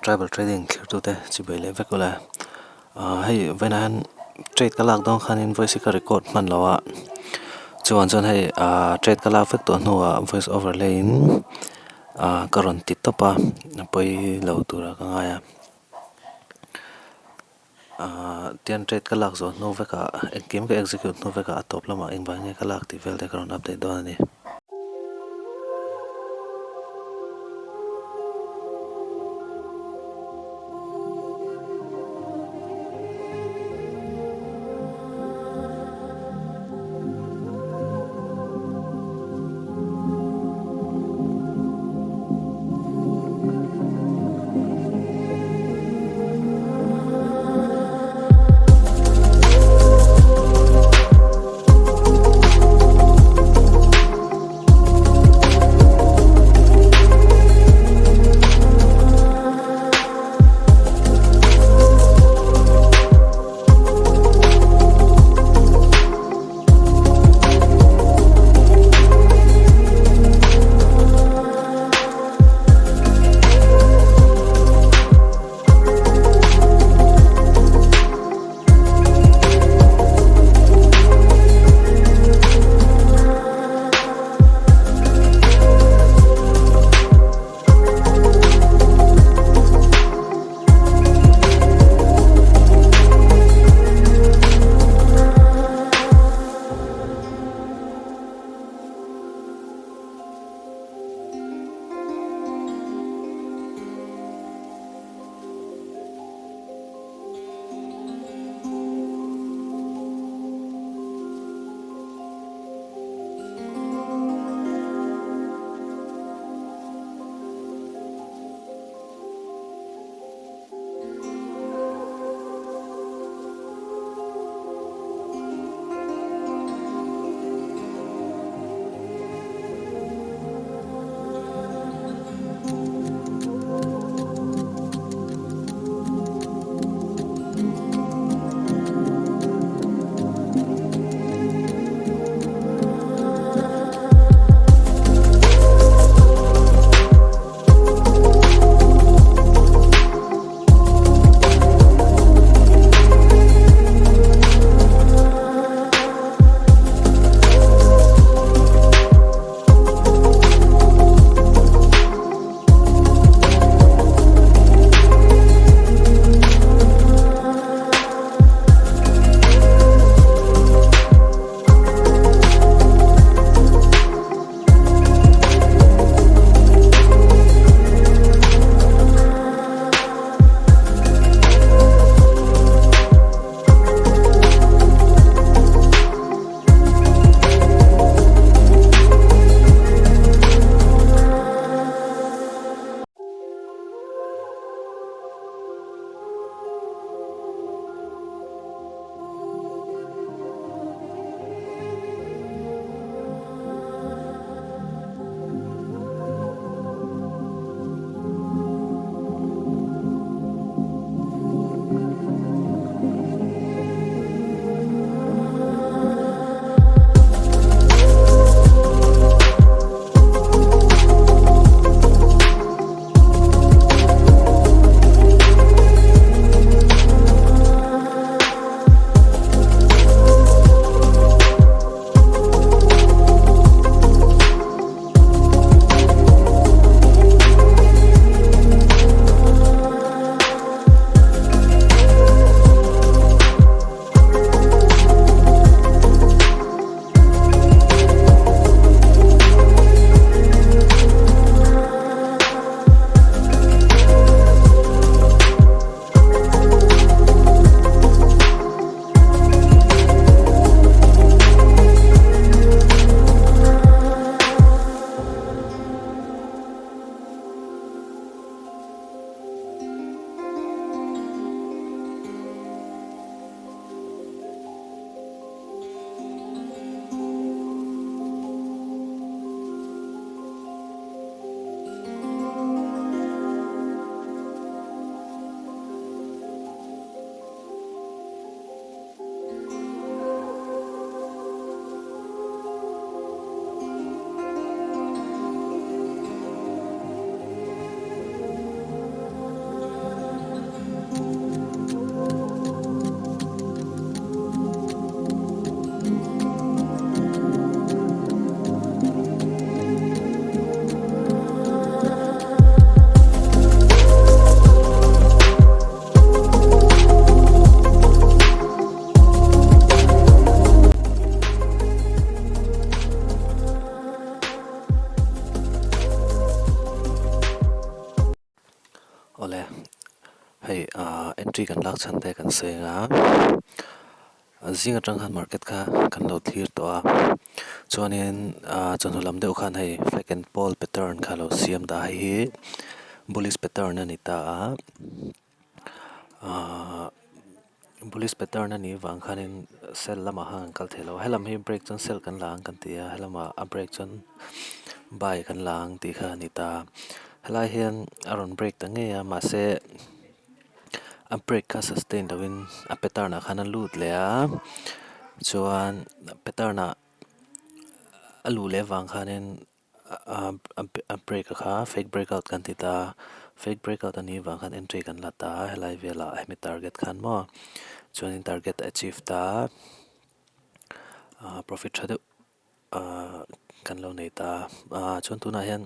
Tribal Trading thlirtute chibei leh vek ula. Ahh hei vawiinah hian trade ka lak dawn khanin voice hi ka record hman lo a, chuan chuan hei ahh trade ka lak vek tawh hnuah voice over leiin ahh ka rawn ti tawp a, a pawi lo turah ka ngai a. Ahh tian trade ka lak zawh hnu vekah engkim ka execute hnu vekah a tawp lamah engvang nge ka lak tih vel te ka rawn update dawn a ni. Awle, hei ah entry kan lak chhan te kan sawi ang a, zing atang khan market kha kan lo thlir tawh a, chuanin ah chawhnu lam deuh khan hei flag and pole pattern kha lo siam ta a, hei hi bullish pattern a ni ta a, ah bullish pattern a nih vang khanin sell lamah khan kan kal thei lo a, helam hi break chuan sell kan la ang kan ti a, helamah a break chuan buy kan la ang tih kha a ni ta a, helai hian a rawn break ta ngei a mahse a break kha sustain lovin a pattern ah khan a lut leh a chuan pattern ah a luh leh avang khanin. A break a kha fake break out kan ti ta a fake break out anih vang khan entry kan la ta a helai velah hemi target khan maw chuanin target a achieve ta a ahh profit tha deuh ahh kan lo nei ta a ahh chuan tunah hian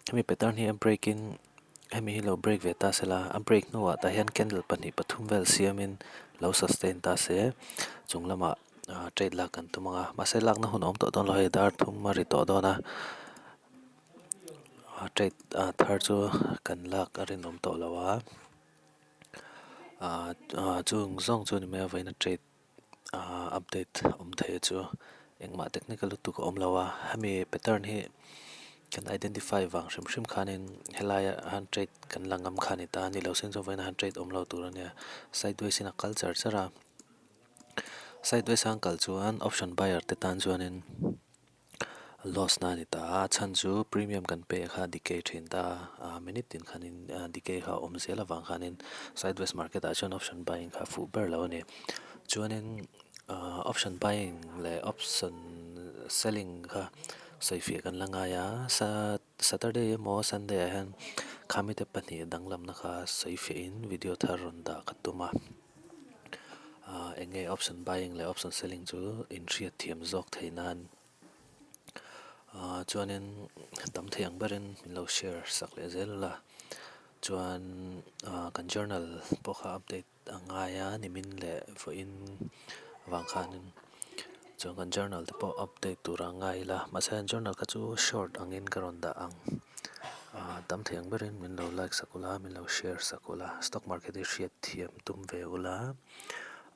hemi pattern hi a break in hemi hi lo break ve ta sela a break hnuah tah hian candle pahnih pathum vel siamin lo sustain ta se chung lamah. ah trade lak kan tum ang a mahse lakna hun a awm tawh dawn lo hei dar thum a ri tawh dawn a ah trade ah thar chu kan lak a rinawm tawh lo a ah ah chung zawng chu ni mai a vawiin a trade ah update awm thei chu engmah technical lutuk a awm lo a hemi pattern hi kan identify vang hrim hrim khanin helaia han trade kan la ngam kha a ni ta a ni lo sen chu vawiin a han trade awm lo tur a nia sideways in a kal char char a. Sideways a an kal chuan option buyer te tan chuanin loss na a ni ta a, a chhan chu premium kan pay kha a decay thin ta a, minute tin khanin decay kha a awm zel avang khanin sideways market ah chuan option buying kha a fuh ber lo a ni. Chuanin ahh option buying leh option selling kha sawifiah kan la ngai a, Saturday emaw Sunday ah hian khami te pahnih danglamna kha sawifiahin video thar rawn dah ka tum a ah eng nge option buying leh option selling chu inhriat thiam zawk theih nan ah chuanin tam thei ang berin min lo share sak leh zel ula chuan ah kan journal pawh kha update a ngai a nimin leh vawiin vang khanin chuan kan journal te pawh update tur a ngai ila mahse an journal kha chu short angin ka rawn dah ang ah tam thei ang berin min lo like sak ula min lo share sak ula stock market hi hriat thiam tum ve ula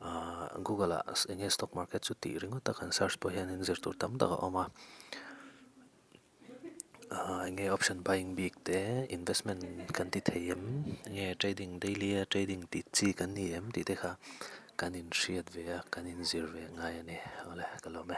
ah google ah eng nge stock market chu tih ringawt a kan search pawh hianin zir tur tam tak a awm a. Ahh eng nge option buying bik te investment kan ti thei em eng nge trading daily a trading tih chi kan ni em tih te kha kan inhriat ve a kan inzir ve ngai a ni awle ka lawm e.